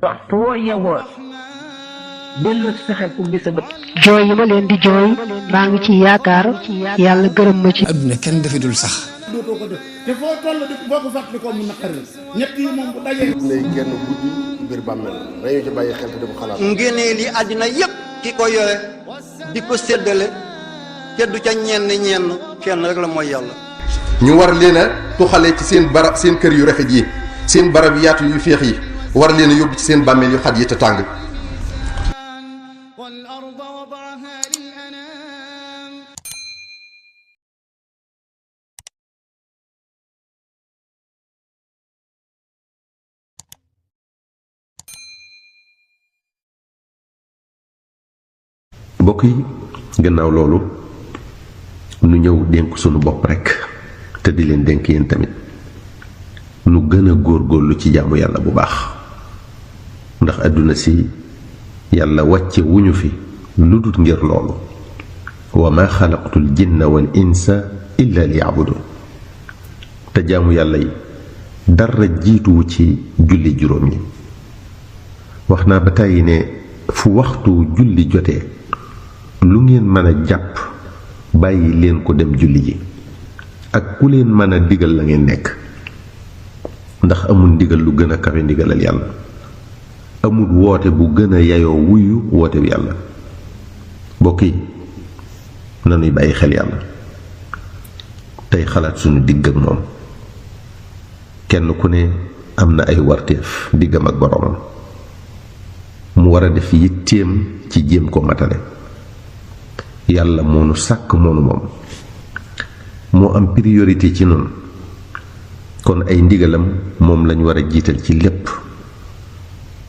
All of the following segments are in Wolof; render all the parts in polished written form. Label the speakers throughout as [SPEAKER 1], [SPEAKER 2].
[SPEAKER 1] waxtu woo yeewoo dellu sa xel ubbi sa bët jooy yi ma leen di jooy maa ngi ci yaakaar yàlla gërëm ma ci.
[SPEAKER 2] adduna kenn defetul sax.
[SPEAKER 3] dootoo ko def te foo toll boo ko fàttali ko mu naqari la ñett yi moom bu dajee.
[SPEAKER 4] lay génn guddi biir bàmmeel dañu ci bàyyi xel te di ko xalaat.
[SPEAKER 5] ngéneel yi àddina yépp ki ko yore di ko séddale te du ca ñenn kenn rek la mooy yàlla.
[SPEAKER 6] ñu war leen a tuxale ci seen barab seen kër yu rafet yi seen barab yaatu yu féex yi war leen a yóbbu ci seen bàmmeel yu xat yi te tàng. mbokk yi gannaaw loolu nu ñëw dénk sunu bopp rekk te di leen dénk yéen tamit nu gën a góorgóorlu ci jaamu yàlla bu baax ndax àdduna si yàlla wàcce wuñu fi lu dul ngir loolu wa ma xalaqtul jinna wal insa illa liya'budun te jaamu yàlla yi dara jiituwu ci julli juróom yi wax naa ba tàyyi ne fu waxtu julli jotee lu ngeen mën a jàpp bàyyi leen ko dem julli ji ak ku leen mën a digal la ngeen nekk ndax amul ndigal lu gën a kawe ndigalal yàlla amul woote bu gën a yayoo wuyu woote bi yàlla mbokk yi nanuy bàyyi xel yàlla tey xalaat suñu digg ak moom kenn ku ne am na ay warteef diggam ak boroomam mu war a def yitteem ci jéem ko matale yàlla moo nu sàkk moonu moom moo am priorité ci noonu kon ay ndigalam moom lañ war a jiital ci lépp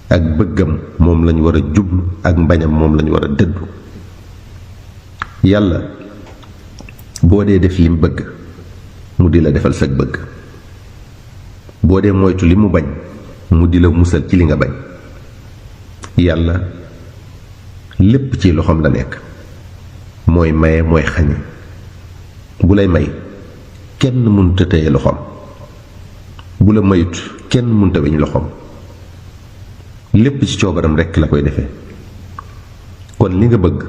[SPEAKER 6] ak bëggam moom lañ war a jublu ak mbañam moom lañ war a dëddu yàlla boo dee def lim bëgg mu di la defal sag bëgg boo dee moytu li mu bañ mu di la musal ci li nga bañ yàlla lépp ci loxoom la nekk mooy maye mooy xañe bu lay may kenn mënta téye loxoom bu la mayut kenn mënta weñ loxoom lépp ci coobaram rekk la koy defee kon li nga bëgg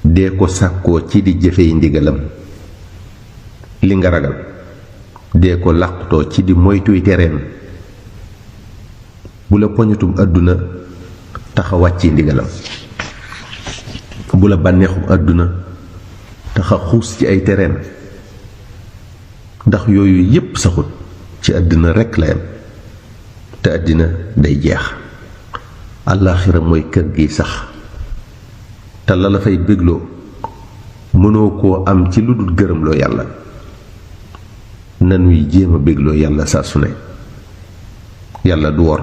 [SPEAKER 6] dee ko sàkkoo ci di jëfey ndigalam li nga ragal dee ko làqutoo ci di moytuy tereem bu la poñatum àdduna taxa wàcci ndigalam bu la bànneexum àdduna taxa xuus ci ay tereem ndax yooyu yépp saxut ci àddina rekk la yam te àddina day jeex àllaaxira mooy kër gi sax te la la fay bégloo mënoo koo am ci lu dul gërëmloo yàlla nanuy jéem a bégloo yàlla saa su ne yàlla du wor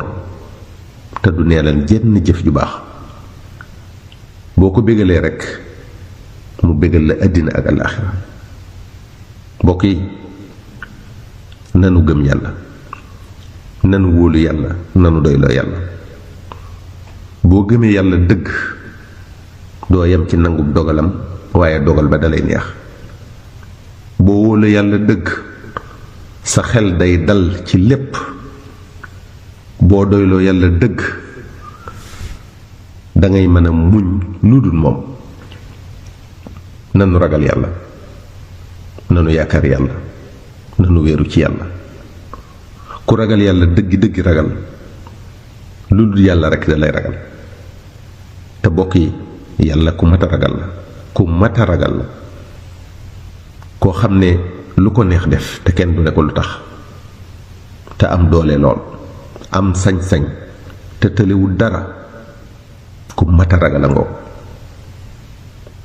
[SPEAKER 6] te du neelal jenn jëf ju baax boo ko bégalee rekk mu bégal la àddina ak àllaaxira mbokk yi nanu gëm yàlla nanu wóolu yàlla nanu doyloo yàlla boo gëmee yàlla dëgg doo yem ci nangub dogalam waaye dogal ba dalay neex boo wóolu yàlla dëgg sa xel day dal ci lépp boo doyloo yàlla dëgg dangay mën a muñ lu dul moom nanu ragal yàlla nanu yaakaar yàlla nanu wéeru ci yàlla ku ragal yàlla dëggi ragal lu dul yàlla rekk da lay ragal te bokk yi yàlla ku mat a ragal la ku mat a ragal la koo xam ne lu ko neex def te kenn du ne ko lu tax te am doole lool am sañ-sañ te tëlewul dara ku mat a ragal a ngoog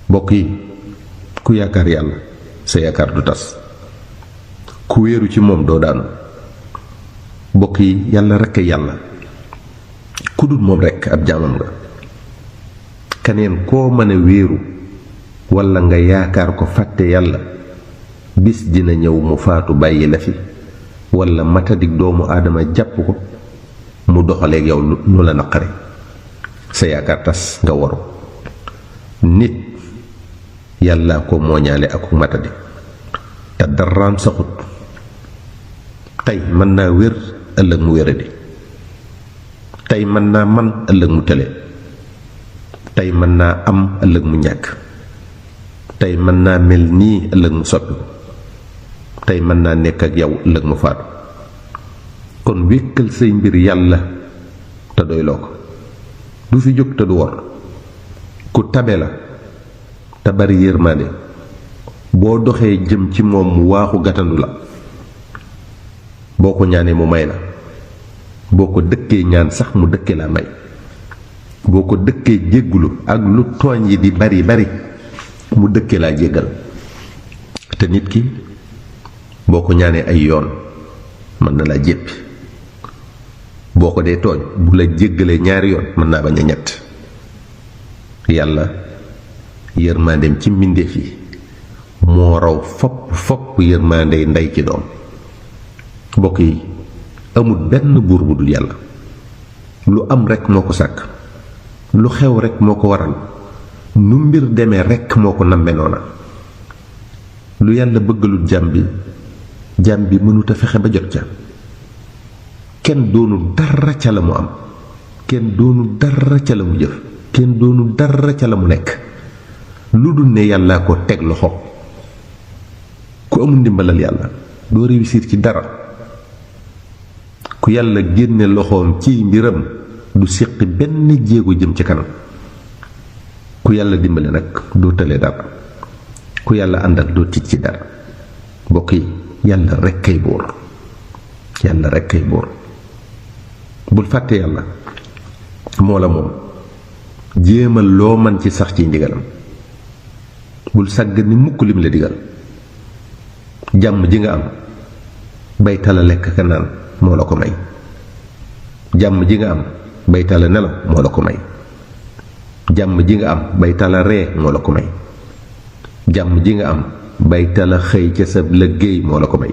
[SPEAKER 6] bokk yi ku yaakaar yàlla sa yaakaar du tas ku wéeru ci moom doo daanu bokk yi yàlla rekk yàlla ku dul moom rekk ab jaamam nga keneen koo mën a wéeru walla nga yaakaar ko fàtte yàlla bis dina ñëw mu faatu bàyyi la fi walla matadik doomu aadama jàpp ko mu doxaleeg yow nu la naqare sa yaakaar tas nga waru nit yàlla ko mooñaale ak matadi te daraam saxut tey mën naa wér ëllëg mu wéradi tey mën naa man ëllëg mu tële, tey mën naa am ëllëg mu ñàkk, tey mën naa mel nii ëllëg mu soppi, tey mën naa nekk ak yow ëllëg mu faatu. kon wékkal say mbir yàlla te doyloo ko. du fi jóg te du wor, ku tabe la te bari yërmaande, boo doxee jëm ci moom mu waaxu gàttandu la, boo ko ñaanee mu may la, boo ko dëkkee ñaan sax mu dëkkee la may, boo ko dëkkee jéggulu ak lu tooñ yi di bari bari mu dëkkee laa jéggal. te nit ki boo ko ñaanee ay yoon mën na laa jéppi, boo ko dee tooñ bu la jéggalee ñaari yoon mën naa bañ a ñett. yàlla yërmandeem ci mbindeef yi moo raw fopp yërmandey ndey ci doom. mbokk yi amul benn buur bu dul yàlla, lu am rekk moo ko sàkk, lu xew rekk moo ko waral, nu mbir demee rekk moo ko namme noona. lu yàlla bëggalul jàmm bi mënut a fexe ba jot ca. kenn doonul dara ca la mu am, kenn doonul dara ca la mu jëf, kenn doonul dara ca la mu nekk, lu dul ne yàllaa ko teg loxo. ku amul ndimbalal yàlla doo réussir ci dara. ku yàlla génne loxoom ci mbiram du séqi benn jéego jëm ci kanam. ku yàlla dimbale nag doo tële dara, ku yàlla àndal doo tiit ci dara. mbokk yi yàlla rekk kay buur, yàlla rekk kay buur. bul fàtte yàlla moo la moom, jéemal loo man ci sax ci ndigalam, bul sàgg ni mukk lim la digal. jàmm ji nga am bay tala lekk ka naan moo la ko may, jàmm ji nga am bay tala nelaw moo la ko may, jàmm ji nga am bay tala ree moo la ko may, jàmm ji nga am bay tala xëy ca sa liggéey moo la ko may,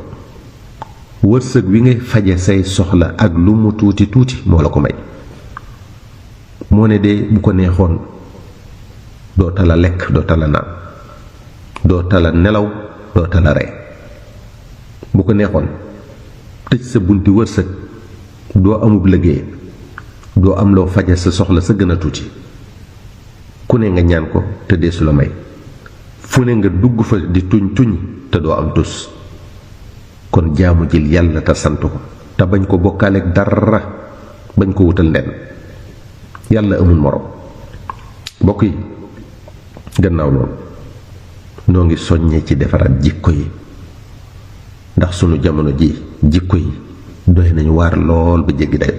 [SPEAKER 6] wërsëg wi ngay faje say soxla ak lu mu tuuti tuuti moo la ko may. moo ne de bu ko neexoon doo tala lekk, doo tala naan, doo tala nelaw, doo tala ree. bu ko neexoon tëj sa bunti wërsëg, doo amub liggéey, doo am loo faje sa soxla sa gën a tuuti. ku ne nga ñaan ko te deesu la may, fu ne nga dugg fa di tuñ te doo am tus. kon jaamu jël yàlla te sant ko te bañ ko bokkaaleeg dara, bañ ko wutal nden. yàlla amul morom. mbokk yi gannaaw loolu noo ngi soññee ci defaraat jikko yi, ndax sunu jamono ji jikko yi doy nañu waar lool ba jéggi dayo.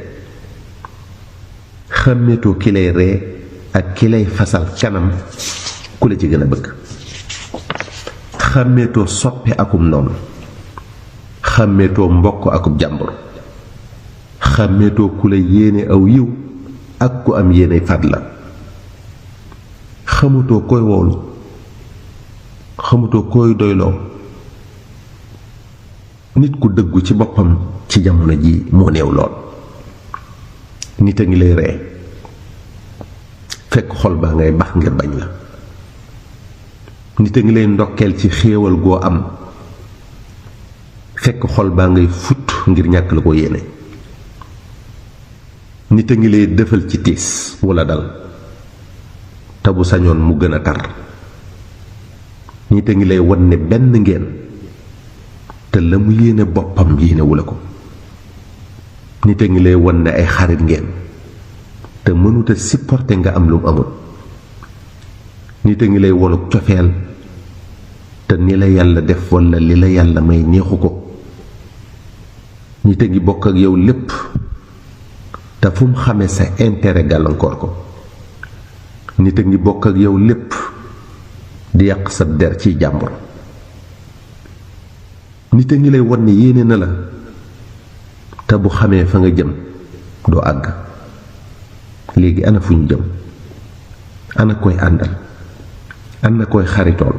[SPEAKER 6] xàmmeetoo ki lay ree ak ki lay fasal kanam ku la ci gën a bëgg. xàmmeetoo soppe akum noonu, xàmmeetoo mbokk akub jàmbur, xàmmeetoo ku la yéene aw yiw ak ku am yéene faat la. xamutoo koy woolu, xamutoo koy doyloo. nit ku dëggu ci boppam ci jamono ji moo néew lool. nit a ngi lay ree fekk xol baa ngay bax ngir bañ la. nit a ngi lay ndokkeel ci xéewal goo am fekk xol baa ngay futt ngir ñàkk la ko yéene. nit a ngi lay defal ci tiis walla dal te bu sañoon mu gën a tar. nit a ngi lay wan ne benn ngeen te la mu yéene boppam yéenewu la ko. nit a ngi lay wan ne ay xarit ngeen te mënuta supporter nga am lu mu amul. nit a ngi lay wonuk cofeel te ni la yàlla def walla li la yàlla may neexu ko. nit a ngi bokk ak yow lépp te fu mu xamee sa intérêt gàllankoor ko. nit a ngi bokk ak yow lépp di yàq sa der ci jàmbur. nit a ngi lay won ne yéene na la te bu xamee fa nga jëm doo àgg. léegi ana fu ñu jëm? ana koy àndal? ana koy xaritool?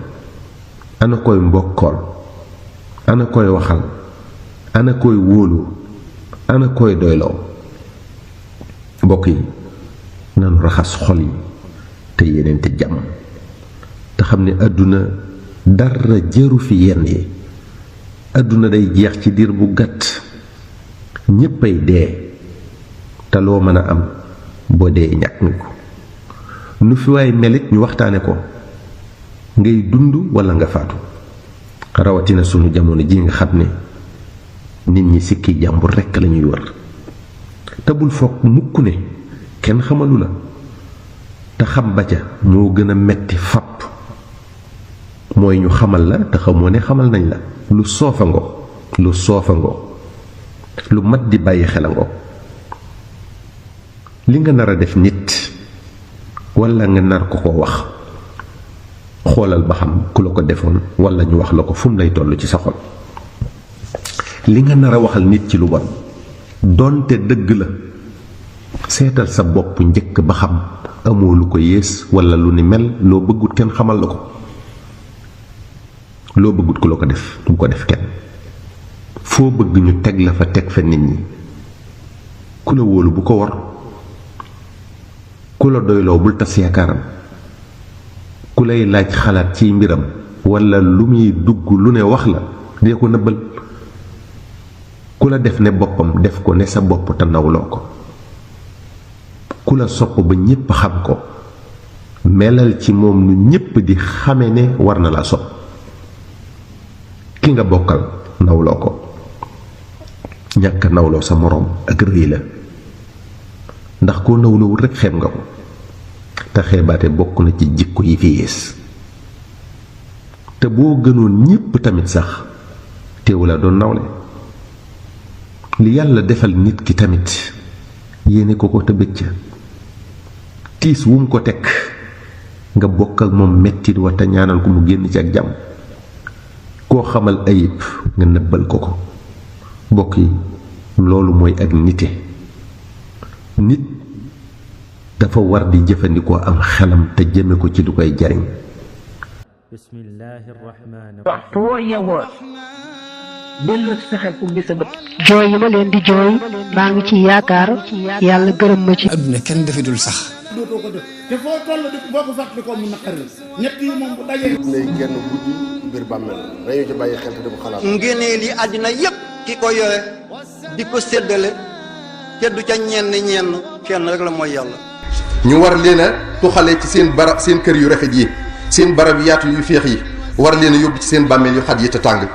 [SPEAKER 6] ana koy mbokkool? ana koy waxal? ana koy wóolu? ana koy doyloo? mbokk yi nanu raxas xol yi te yéeneente jàmm te xam ne àdduna dara jëru fi yenn yi. àdduna day jeex ci diir bu gàtt. ñéppay dee te loo mën a am boo dee ñàkk nga ko nu fi waay melit ñu waxtaane ko ngay dund walla nga faatu rawatina sunu jamono ji nga xam ne nit ñi sikki jàmbur rekk lañuy wër te bul foog mukk ne kenn xamalu la te xam ba ca moo gën a metti fapp mooy ñu xamal la te xamoo ne xamal nañ la lu soofa ngoo lu mat di bàyyi xel ngoo li nga nar a def nit walla nga nar ko wax xoolal ba xam ku la ko defoon walla ñu wax la ko fu mu lay toll ci sa xol li nga nar a waxal nit ci lu bon doonte dëgg la seetal sa bopp njëkk ba xam amoo lu ko yées walla lu ni mel loo bëggut kenn xamal la ko loo bëggut ku la ko def du ko def kenn foo bëgg ñu teg la fa teg fa nit ñi ku la wóolu bu ko war ku la doyloo bul tas yaakaaram ku lay laaj xalaat ci mbiram walla lu muy dugg lu ne wax la dee ko nëbbal ku la def ne boppam def ko ne sa bopp te nawloo ko ku la sopp ba ñépp xam ko melal ci moom nu ñépp di xame ne war na la sopp ki nga bokkal nawloo ko ñàkk nawloo sa moroom ak rëy la ndax koo nawloowul rekk xeeb nga ko te xeebaate bokk na ci jikko yi fi yées te boo gënoon ñépp tamit sax teewu la doon nawle li yàlla defal nit ki tamit yéene ko ko te bëcc tiis wum ko teg nga bokk ak moom mettit wa te ñaanal ko mu génn ci ak jàmm koo xamal ayib nga nëbbal ko ko bokk yi loolu mooy ak nite nit dafa war di jëfandikoo am xelam te jëme ko ci du koy jariñ
[SPEAKER 1] waxtu woo yewoo dellu sa xel ku bi sa bët jooy yi ma leen di jooy maa ngi ci yaakaar yàlla gërëm ma ci
[SPEAKER 2] adduna kenn defetul sax
[SPEAKER 3] dootoo ko def te foo toll di boo ko fàttali ko mu naqari la ñett yi moom bu dajee
[SPEAKER 4] nay genn guddi biir bàmmeel nañu ci bàyyi xel te di ko xalaat
[SPEAKER 5] ngénee li àddina yépp ki ko yore di ko séddale te du ca ñenn kenn rek la mooy yàlla.
[SPEAKER 7] ñu war leen a tuxale ci seen barab seen kër yu rafet yi seen barab yaatu yu féex yi war leen a yóbbu ci seen bàmmeel yu xat yi te tàng